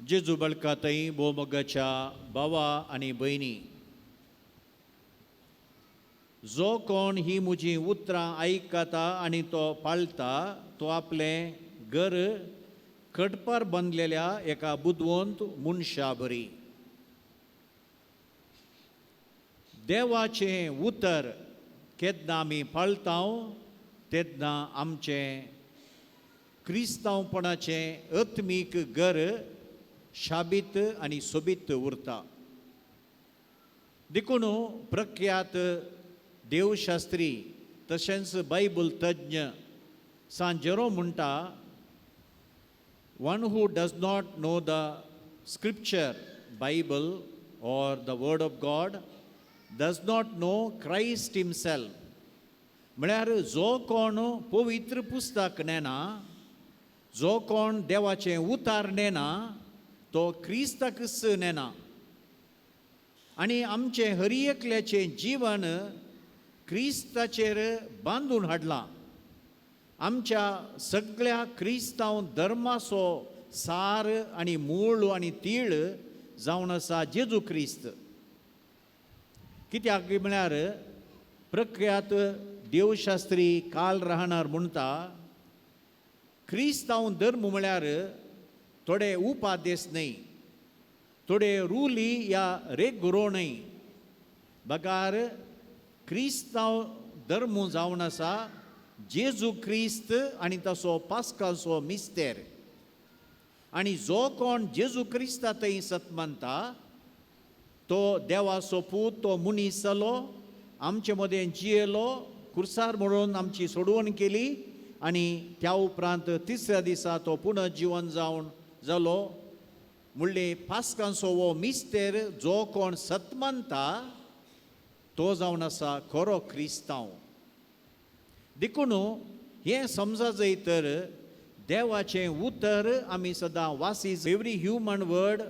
जेजू बळकातई भोवमोगाच्या भावा आनी भयणी, जो कोण ही म्हजी उतरां आयकता आनी तो पाळटा, तो आपलें घर खडपार बांदलेल्या एका बुदवंत मनशा बरी. देवाचें उतर केन्ना आमी पाळटा तेन्ना आमचें क्रिस्तांवपणाचें आत्मीक घर शाबीत आनी सोबीत उरता. देखून प्रख्यात देवशास्त्री तशेंच बायबल तज्ञ सांत जेरोम म्हणटा, "One who does not know the scripture, Bible or the word of God, does not know Christ himself." म्हळ्यार जो कोण पवित्र पुस्तक नेना, जो कोण देवाचें उतार नेना, तो क्रिस्ताकच नेना. आनी आमचें हर एकल्याचें जीवन क्रिस्ताचेर बांदून हाडलां. आमच्या सगळ्या क्रिस्तांव धर्माचो सार आनी मूळ आनी तीळ जावन आसा जेजू क्रिस्त. कित्याक म्हळ्यार प्रख्यात देवशास्त्री कार्ल राहनर म्हणटा, क्रिस्तांव धर्म म्हळ्यार थोडे उपादेश न्हय, थोडे रुली या रेगुरो न्हय, बगार क्रिस्तांव धर्म जावन आसा जेजू क्रिस्त आनी तसो पास्काचो मिस्तेर. आनी जो कोण जेजू क्रिस्ता थंय सत मानता, तो देवाचो पूत, तो मनीस जालो, आमचे मदें जियेलो, खुर्सार म्हणून आमची सोडवण केली आनी त्या उपरांत तिसऱ्या दिसा तो पुनर्जिवन जावन जालो म्हणले पास्कांचो हो मिस्तेर जो कोण सत मानता, तो जावन आसा खरो क्रिस्तांव. देखून हें समजा जाय तर देवाचें उतर आमी सदां वासी. Every human word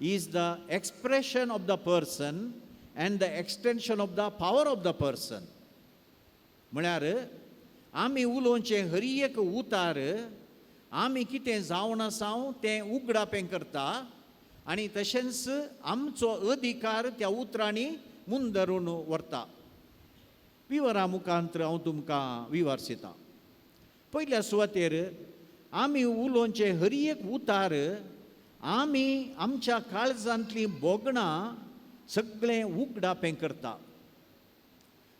is the expression of the person and the extension of the power of the person. म्हळ्यार आमी उलोवचें हर एक उतार आमी कितें जावन आसा तें उगडापें करता आनी तशेंच आमचो अधिकार त्या उतरांनी मुंदरून व्हरता. विवरा मुखांत हांव तुमकां विवर्सितां. पयल्या सुवातेर आमी उलोवचें हर एक उतार आमी आमच्या काळजांतलीं भोगणां सगळें उगडापें करता.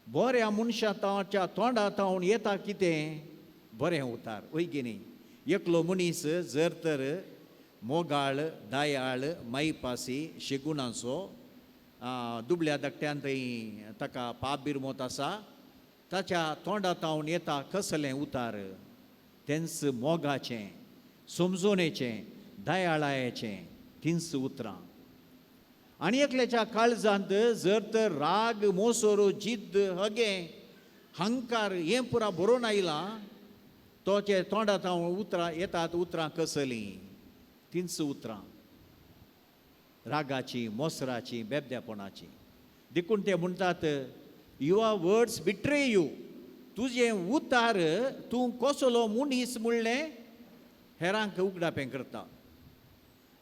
बऱ्या मनशा ताच्या तोंडा तावन येता कितें बरें उतार, वय की न्ही? एकलो मनीस जर तर मोगाळ, दयाळ, मायपासी, शेगुणाचो, दुबल्या धाकट्यान थंय ताका पाप बिरमोत आसा, ताच्या तोंडा तावन येता कसलें उतार? तेंच मोगाचें, समजोणेचें, दयाळायेचें, तींच उतरां. आनी एकल्याच्या काळजांत जर तर राग, मोसोर, जिद्द, हगें, हंकार हें पुरा बरोवन आयलां, तोचे तोंडांत उतरां येतात उतरां कसलीं? तींच उतरां, रागाची, मोसराची, बेबद्यापणाची. देखून ते म्हणटात, "Your words betray you." तुजें उतार तूं कसलो मनीस म्हणलें हेरांक उगडापें करता.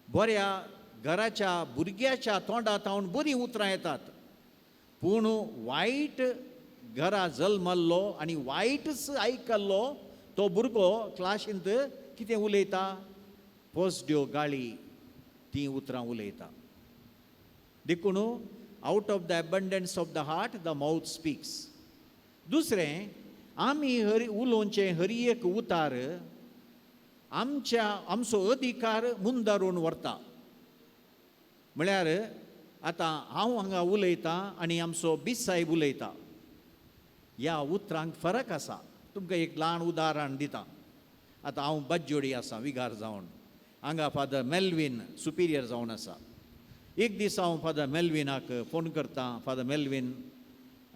बऱ्या घराच्या भुरग्याच्या तोंडा तावन बरीं उतरां येतात, पूण वायट घरा जल्मल्लो आनी वायटच आयकल्लो तो भुरगो क्लासींत कितें उलयता? पोसड्यो गाळी, तीं उतरां उलयता. देखून out of the abundance of the heart the mouth speaks. दुसरें, आमी हरी उलोवचें हर एक उतार आमच्या आमचो अधिकार मुंदारून व्हरता. म्हळ्यार आतां हांव हांगा उलयतां आनी आमचो बीस साहेब उलयता, ह्या उतरांक फरक आसा. तुमकां एक ल्हान उदाहरण दिता. आतां हांव बज्जोडी आसा विगार जावन, हांगा फादर मेल्वीन सुपिरियर जावन आसा. एक दीस हांव फादर मेल्विनाक फोन करतां, "फादर मेल्वीन,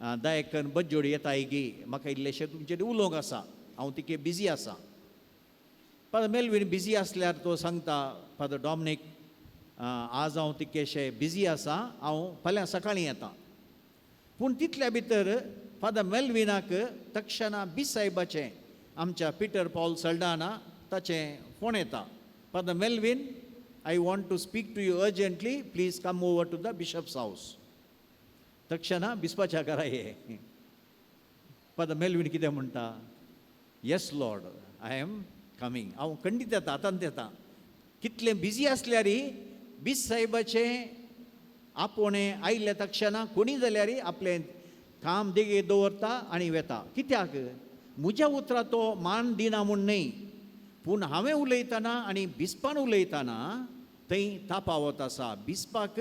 दयाकन बज्जोडी येताय गी, म्हाका इल्लेशें तुमचें उलोवंक आसा, हांव तिके बिजी आसा." फादर मेल्वीन बिजी आसल्यार तो सांगता, "फादर डॉमनीक, आज हांव तितकेशें बिजी आसा, हांव फाल्यां सकाळीं येता." पूण तितल्या भितर फादर मेल्विनाक तक्षणा बीस साहेबाचें, आमच्या पिटर पॉल सल्डाना, ताचें फोन येता, "father Melvin, I want to speak to you urgently, please come over to the bishop's house. तक्षणा बिस्पाच्या घरा ये. फादर मेलवीन कितें म्हणटा? Yes Lord, I am coming. हांव खंडीत येता, आतांत येता. कितलें बिजी आसल्यार बीस साहेबाचें आपोवणें आयिल्ल्या तक्षणा कोणी जाल्यार आपलें काम देगेर दवरता आनी वेता. कित्याक? म्हज्या उतरां तो मान दिना म्हूण न्हय, पूण हांवें उलयतना आनी बिस्पान उलयतना थंय तापावत आसा. बिस्पाक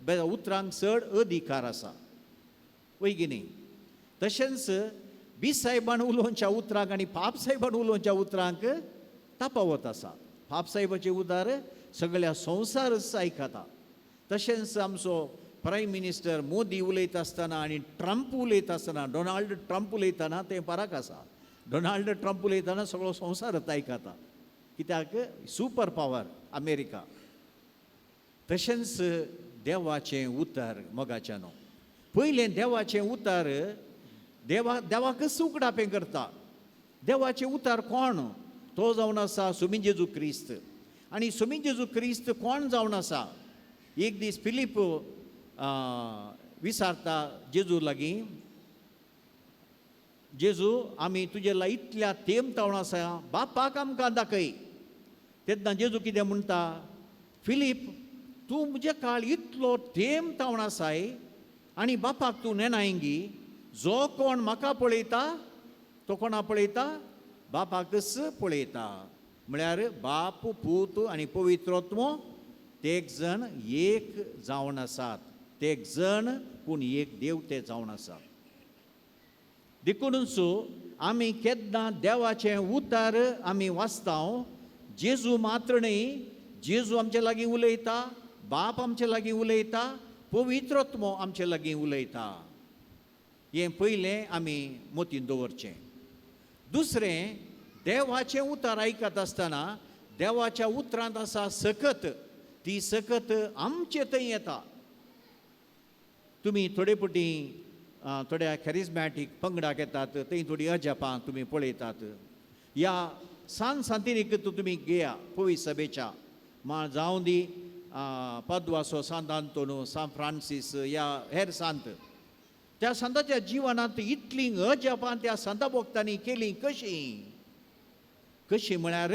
उतरांक चड अधिकार आसा, वय की न्ही? तशेंच बीस साहेबान उलोवच्या उतरांक आनी पाप साहेबान उलोवच्या उतरांक तापावत आसा. पाप साहेबाचे उतार सगळ्या संवसारच आयकता. तशेंच आमचो प्रायम मिनिस्टर मोदी उलयता आसतना आनी ट्रंप उलयता आसतना, डोनाल्ड ट्रंप उलयतना तें फरक आसा. डोनाल्ड ट्रंप उलयतना सगळो संवसारच आयकता, कित्याक सुपर पावर अमेरिका. तशेंच देवाचें उतर, मोगाच्यानो, पयलें देवाचें उतर देवा देवाकच उगडापें करता. देवाचें उतर कोण? तो जावन आसा सोमी जेजू क्रिस्त. आनी सोमी जेजू क्रिस्त कोण जावन आसा? एक दीस फिलीप विचारता जेजू लागीं, जेजू, आमी तुजे लागीं इतल्या तेंप तावण आसा, बापाक आमकां दाखय. तेन्ना जेजू कितें म्हणटा? फिलीप, तूं म्हजे काळ इतलो तेंप तावण आसाय आनी बापाक तूं नेणाय गी? जो कोण म्हाका पळयता तो कोणा पळयता? बापाकच पळयता. म्हळ्यार बाप, पूत आनी पवित्रत्व तेग जण एक जावन आसात. तेग जण पूण एक देव ते जावन आसात. देखूनच आमी केन्ना देवाचें उतर आमी वाचता, जेजू मात्र न्हय, जेजू आमचे लागीं उलयता, बाप आमचे लागीं उलयता, पवित्रत्व आमचे लागीं उलयता. हें पयलें आमी मोतीन दवरचें. दुसरें, देवाचें उतर आयकत आसतना देवाच्या उतरांत आसा सकत, ती सकत आमचे थंय येता. तुमी थोडे फावटी थोड्या कॅरिजमॅटीक पंगडाक येतात, थंय थोडी अजापां तुमी पळयतात. ह्या सान सांतिनीक तुमी घेया पवित्र सभेच्या मा जावं दी, पद्वासो सांत आंतोनू, सांत फ्रांसीस या हेर सांत, त्या सांताच्या जिवनांत इतलीं अजापां त्या सांता भक्तांनी केलीं कशीं? कशीं म्हळ्यार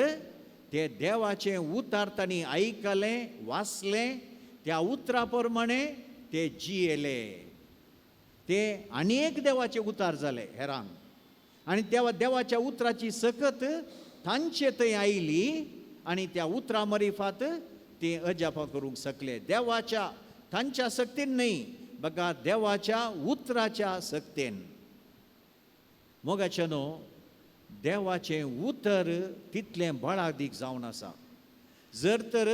ते देवाचें उतर तांणी आयकलें, वाचलें, त्या उतरा प्रमाणे ते जियेले. ते आनी एक देवाचें उतार जाले हेरांक आनी देवा देवाच्या उतराची सकत तांचे थंय आयली आनी त्या उतरा मरिफात ते अजापां करूंक शकले. देवाच्या तांच्या सक्तीन न्हय, बघा, देवाच्या उतराच्या सक्तेन. मोगाचें न्हू, देवाचें उतर तितलें बळादीक जावन आसा. जर तर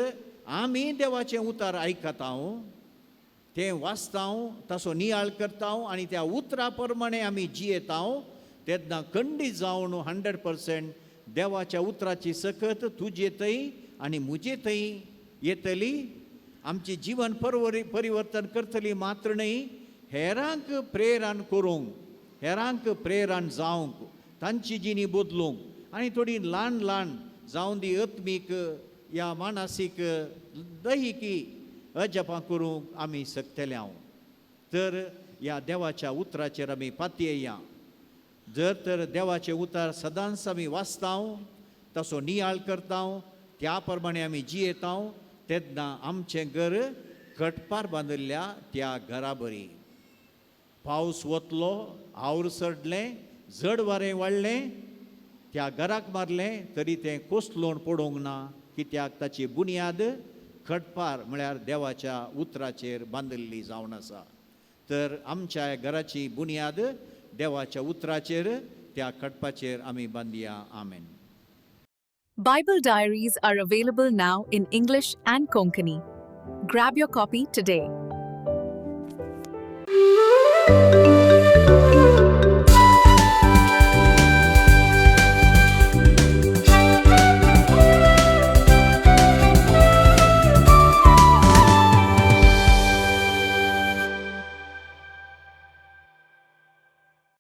आमी देवाचें उतर आयकता, तें वाचता, ताचो नियाळ करता आनी त्या उतरा प्रमाणे आमी जियेता, तेन्ना खंडीत जावन 100% देवाच्या उतराची सकत तुजे थंय आनी म्हजे थंय येतली. आमची जिवन परवरी परिवर्तन करतली मात्र न्हय, हेरांक प्रेरण करूंक, हेरांक प्रेरण जावंक, तांची जिणी बदलूंक आनी थोडी ल्हान ल्हान जावं दी आत्मीक या मानसीक दैहिकी अजापां करूंक आमी शकतले हांव. तर ह्या देवाच्या उतराचेर आमी पातयेया. जर तर देवाचें उतर सदांच आमी वाचता, तसो नियाळ करता, त्या प्रमाणे आमी जियेता, तेन्ना आमचें घर खटपार बांदिल्ल्या त्या घरा बरी. पावस वतलो, our चडलें, जड वारें वाडलें, त्या घराक मारलें तरी तें कोसलोवन पडूंक ना, कित्याक ताची बुन्याद खटपार म्हळ्यार देवाच्या उतराचेर बांदिल्ली जावन आसा. तर आमच्या घराची बुन्याद देवाच्या उतराचेर, त्या खटपाचेर आमी बांदया. आमेन. Bible Diaries are available now in English and Konkani. Grab your copy today.